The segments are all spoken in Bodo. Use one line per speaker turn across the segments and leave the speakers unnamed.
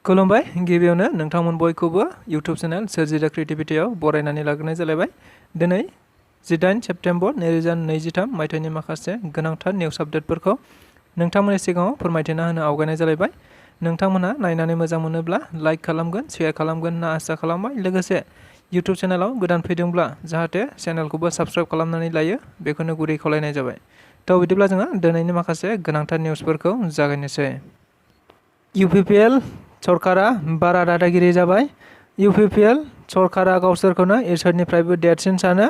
खुलुमबाय गिबियावनो नोंथांमोन बयखौबो YouTube चेनेल स्वrji The Creativity आव बरायनानै लाग्रोनाय जालायबाय। दिनै 18 सेप्टेम्बर 2023 मायथाइनि माखासे गोनांथार निउस आपडेटफोरखौ नोंथांमोननि सिगाङाव फोरमायथिना होनो आवगायनाय जालायबाय। नोंथांमोनहा नायनानै मोजां मोनोब्ला लाइक खालामगोन, शेयार खालामगोन होनना आसा खालामबाय। लोगोसे YouTube चेनेलाव गोदान फैदोंब्ला जाहाथे चेनेलखौबो साबस्क्राइब खालामनानै लायो बेखौनो गुरै खावलायनाय जाबाय। थ' बिदिब्ला जोङो दिनैनि माखासे गोनांथार निउसफोरखौ जागायनोसै। UPPL सरकारा बारा दादागिरि जाबाय। UPPL सरकारा गावसोरखौनो इसोरनिफ्रायबो देरसिन सानो।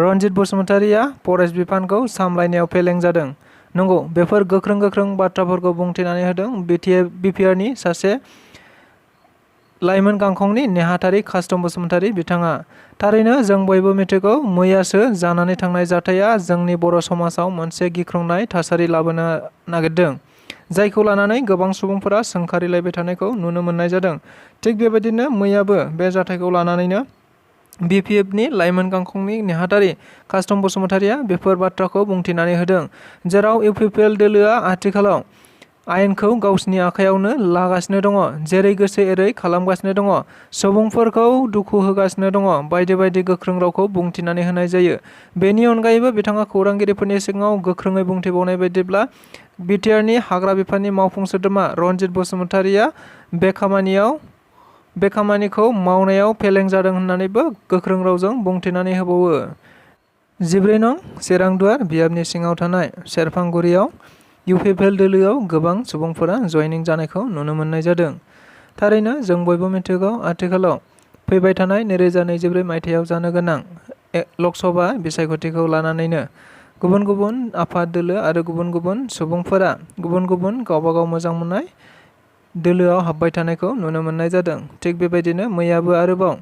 रनजित बसुमतारीया फरेस्ट बिफानखौ सामलायनायाव फेलें जादों। नंगौ, बेफोर गोख्रों बाथ्राफोरखौ बुंथिनानै होदों BPRनि सासे लाइमोन गांखंनि नेहाथारि कास्टम बसुमतारी बिथाङा। थारैनो जों बयबो मिथिगौ, मैयासो जानानै थांनाय जाथाया जोंनि बर' समाजाव मोनसे गिख्रंनाय थासारि लाबोनो नागिरदों, जायखौ लानानै गोबां सुबुंफोरा सोंखारिलायबाय थानायखौ नुनो मोननाय जादों। थिग बेबायदिनो मैयाबो बे जाथायखौ लानानैनो BPFनि लाइमोन गांखंनि नेहाथारि कास्टम बसुमतारीया बेफोर बाथ्राखौ बुंथिनानै होदों, जेराव UPPL दोलोआ आथिखालाव आयेनखौ गावसिनि आखायावनो लागासिनो दङ, जेरै गोसो एरै खालामगासिनो दङ, सुबुंफोरखौ दुखु होगासिनो दङ, बायदि गोख्रों रावखौ बुंथिनानै होनाय जायो। बेनि अनगायैबो बिथाङा खौरांगिरिफोरनि सिगाङाव गोख्रोङै बुंथिबावनाय बायदिब्ला BTRनि हाग्रा बिफाननि मावफुं सोद्रोमा रनजित बसुमतारीया बे खामानिखौ मावनायाव फेलें जादों होननानैबो गोख्रों रावजों बुंथिनानै होबावो। 14 नं चिरांदुवार बियाबनि सिङाव थानाय सेरफांगुरियाव UPPL दोलोआव गोबां सुबुंफोरा जयनिं जानायखौ नुनो मोननाय जादों। थारैनो जों बयबो मिथिगौ, आथिखालाव फैबाय थानाय 2024 मायथाइयाव जानो गोनां लकसभा बिसायख'थिखौ लानानैनो गुबुन आफाद दोलो आरो गुबुन सुबुंफोरा गुबुन गावबागाव मोजां मोननाय दोलोआव हाबबाय थानायखौ नुनो मोननाय जादों। थिग बेबायदिनो मैयाबो आरोबाव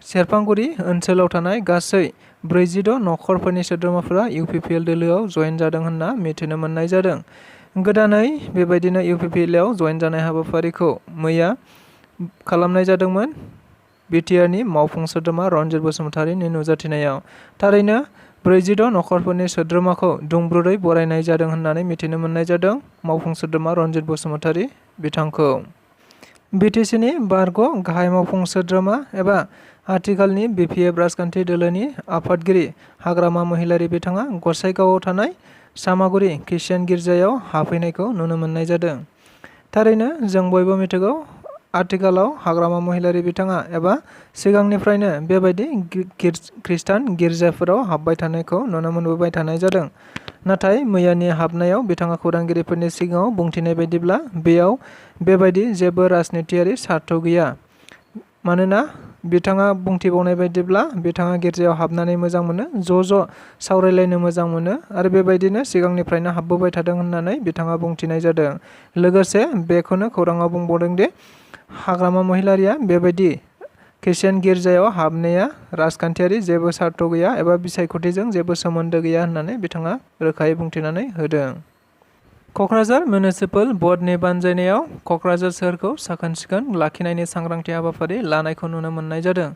सेरफांगुरि ओनसोलाव थानाय गासै 46 नखरफोरनि सोद्रोमाफोरा UPPL दोलोआव जयेन जादों होनना मिथिनो मोननाय जादों। गोदानै बेबायदिनो UPPLआव जयेन जानाय हाबाफारिखौ मैया खालामनाय जादोंमोन BTRनि मावफुं सोद्रोमा रनजित बसुमतारीनि नुजाथिनायाव। थारैनो 46 नखरफोरनि सोद्रोमाखौ दुंब्रुदै बरायनाय जादों होननानै मिथिनो मोननाय जादों मावफुं सोद्रोमा रनजित बसुमतारी बिथांखौ। BTCनि बारग' गाहाय मावफुं सोद्रोमा एबा आथिखालनि BPF राजखान्थि दोलोनि आफादगिरि हाग्रामा महिलारी बिथाङा गसाइगावआव थानाय सामागुरि ख्रिस्टियान गिर्जायाव हाबफैनायखौ नुनो मोननाय जादों। थारैनो जों बयबो मिथिगौ, आथिखालाव हाग्रामा महिलारी बिथाङा एबा सिगांनिफ्रायनो बेबायदि खृष्टान गिर्जाफोराव हाबबाय थानायखौ नुनो मोनबोबाय थानाय जादों। नाथाय मैयानि हाबनायाव बिथाङा खौरांगिरिफोरनि सिगाङाव बुंथिनाय बायदिब्ला बेयाव बेबायदि जेबो राजनितियारि सार्थ गैया। मानोना बिथाङा बुंथिबावनाय बायदिब्ला बिथाङा गिर्जायाव हाबनानै मोजां मोनो, ज' सावरायलायनो मोजां मोनो आरो बेबायदिनो सिगांनिफ्रायनो हाबबोबाय थादों होननानै बिथाङा बुंथिनाय जादों। लोगोसे बेखौनो खौराङाव बुंबावदों दि हाग्रामा महिलारिया बेबायदि ख्रिस्टियान गिर्जायाव हाबनाया राजखान्थियारि जेबो सार्थ गैया एबा बिसायख'थिजों जेबो सोमोन्दो गैया होननानै बिथाङा रोखायै बुंथिनानै होदों। क'क्राझार मिउनिसिपाल बर्डनि बानजायनायाव क'क्राझार सोहोरखौ साखोन-सिखोन लाखिनायनि सांग्रांथि हाबाफारि लानायखौ नुनो मोननाय जादों।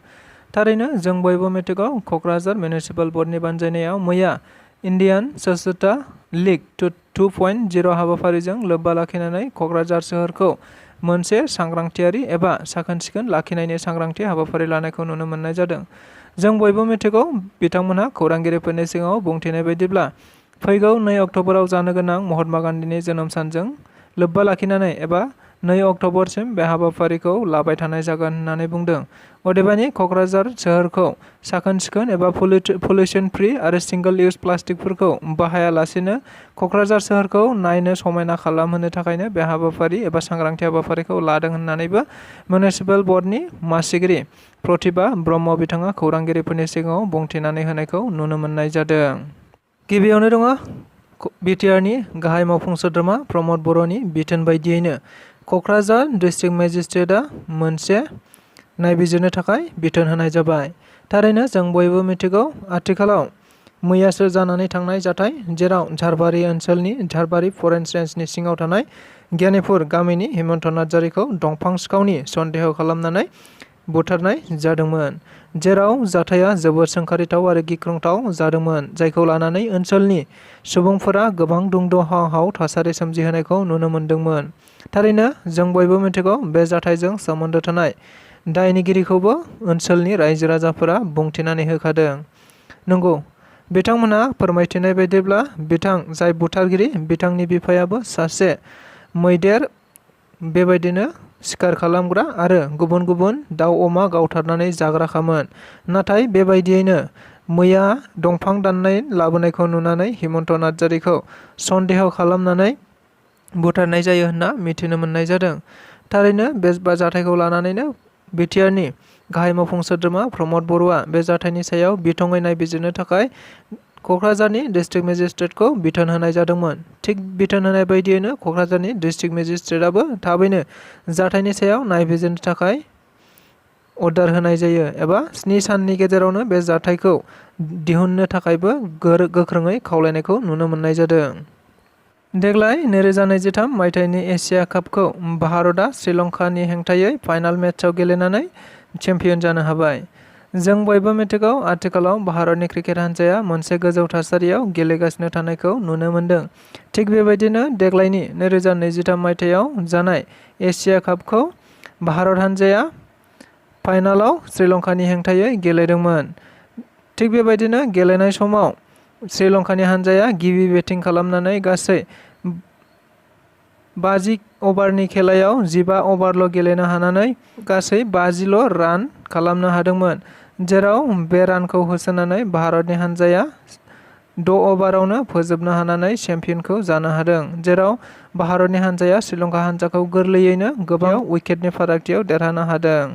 थारैनो जों बयबो मिथिगौ, क'क्राझार मिउनिसिपाल बर्डनि बानजायनायाव मैया इन्डियान स्वच्छता लीग 2.0 हाबाफारिजों लोब्बा लाखिनानै क'क्राझार सोहोरखौ मोनसे सांग्रांथियारि एबा साखोन-सिखोन लाखिनायनि सांग्रांथि हाबाफारि लानायखौ नुनो मोननाय जादों। जों बयबो मिथिगौ, बिथांमोनहा खौरांगिरिफोरनि सिगाङाव बुंथिनाय बायदिब्ला फैगौ 2 अक्ट'बराव जानो गोनां महात्मा गान्धीनि जोनोम सानजों लोब्बा लाखिनानै एबा 2 अक्ट'बरसिम बे हाबाफारिखौ लाबाय थानाय जागोन होननानै बुंदों। अदेबानि क'क्राझार सोहोरखौ साखोन-सिखोन एबा पलिउसन फ्रि आरो सिंगल इउज प्लास्टिकफोरखौ बाहायालासेनो क'क्राझार सोहोरखौ नायनो समायना खालामहोनो थाखायनो बे हाबाफारि एबा सांग्रांथि हाबाफारिखौ लादों होननानैबो मिउनिसिपाल बर्डनि मासिगिरि प्रतिभा ब्रह्म बिथाङा खौरांगिरिफोरनि सिगाङाव बुंथिनानै होनायखौ नुनो मोननाय जादों। गिबियावनो दङ BTRनि गाहाय मावफुं सोद्रोमा प्रमद बर'नि बिथोन बायदियैनो क'क्राझार डिस्ट्रिक्ट मेजिस्ट्रेटआ मोनसे नायबिजिरनो थाखाय बिथोन होनाय जाबाय। थारैनो जों बयबो मिथिगौ, आथिखालाव मैयासो जानानै थांनाय जाथाय, जेराव झारबारि ओनसोलनि झारबारि फरेस्ट रेन्जनि सिङाव थानाय गियानिपुर गामिनि हिमन्त नार्जारिखौ दंफां सिखावनि सन्देह खालामनानै बुथारनाय जादोंमोन, जेराव जाथाया जोबोद सोंखारिथाव आरो गिख्रंथाव जादोंमोन, जायखौ लानानै ओनसोलनि सुबुंफोरा गोबां दुंदावहाव थासारि सोमजिहोनायखौ नुनो मोनदोंमोन। थारैनो, जों बयबो मिथिगौ बे जाथायजों सोमोन्दो थानाय दायनिगिरिखौबो ओनसोलनि रायजो राजाफोरा बुंथिनानै होखादों। नंगौ, बिथांमोनहा फोरमायथिनाय बायदिब्ला बिथां जाय बुथारगिरि बिथांनि बिफायाबो सासे मैदेर बेबायदिनो सिखार खालामग्रा आरो गुबुन गुबुन दाउ अमा गावथारनानै जाग्राखामोन। नाथाय बेबायदियैनो मैया दंफां दाननाय लाबोनायखौ नुनानै हिमन्त नार्जारिखौ सन्देह खालामनानै बुथारनाय जायो होनना मिथिनो मोननाय जादों। थारैनो बे जाथायखौ लानानैनो बिटिआरनि गाहाय मावफुं सोद्रोमा प्रमद बर'आ बे जाथायनि सायाव बिथङै नायबिजिरनो थाखाय क'क्राझारनि डिस्ट्रिक्ट मेजिस्ट्रेटखौ बिथोन होनाय जादोंमोन। थिग बिथोन होनाय बायदियैनो क'क्राझारनि डिस्ट्रिक्ट मेजिस्ट्रेटआबो थाबैनो जाथायनि सायाव नायबिजिरनो थाखाय अर्डार होनाय जायो एबा 7 साननि गेजेरावनो बे जाथायखौ दिहुननो थाखायबो गोख्रोङै खावलायनायखौ नुनो मोननाय जादों। देग्लाय 2023 मायथाइनि एशिया कापखौ भारतआ श्रीलंकानि हेंथायै फाइनाल मेचआव गेलेनानै चेम्पियन जानो हाबाय। जों बयबो मिथिगौ आथिखालाव भारतनि क्रिकेट हानजाया मोनसे गोजौ थासारियाव गेलेगासिनो थानायखौ नुनो मोनदों। थिग बेबायदिनो देग्लायनि 2023 मायथाइयाव जानाय एशिया कापखौ भारत हानजाया फाइनालाव श्रीलंकानि हेंथायै गेलेदोंमोन। थिग बेबायदिनो गेलेनाय समाव श्रीलंकानि हानजाया गिबि बेटिं खालामनानै गासै 50 अभारनि खेलायाव 15 अभारल' गेलेनो हानानै गासै 50ल' रान खालामनो हादोंमोन, जेराव बे रानखौ होसोनानै भारतनि हानजाया 6 अभारावनो फोजोबनो हानानै चेम्पियनखौ जानो हादों, जेराव भारतनि हानजाया श्रीलंका हानजाखौ गोरलैयैनो गोबां उइकेटनि फारागथियाव देरहानो हादों।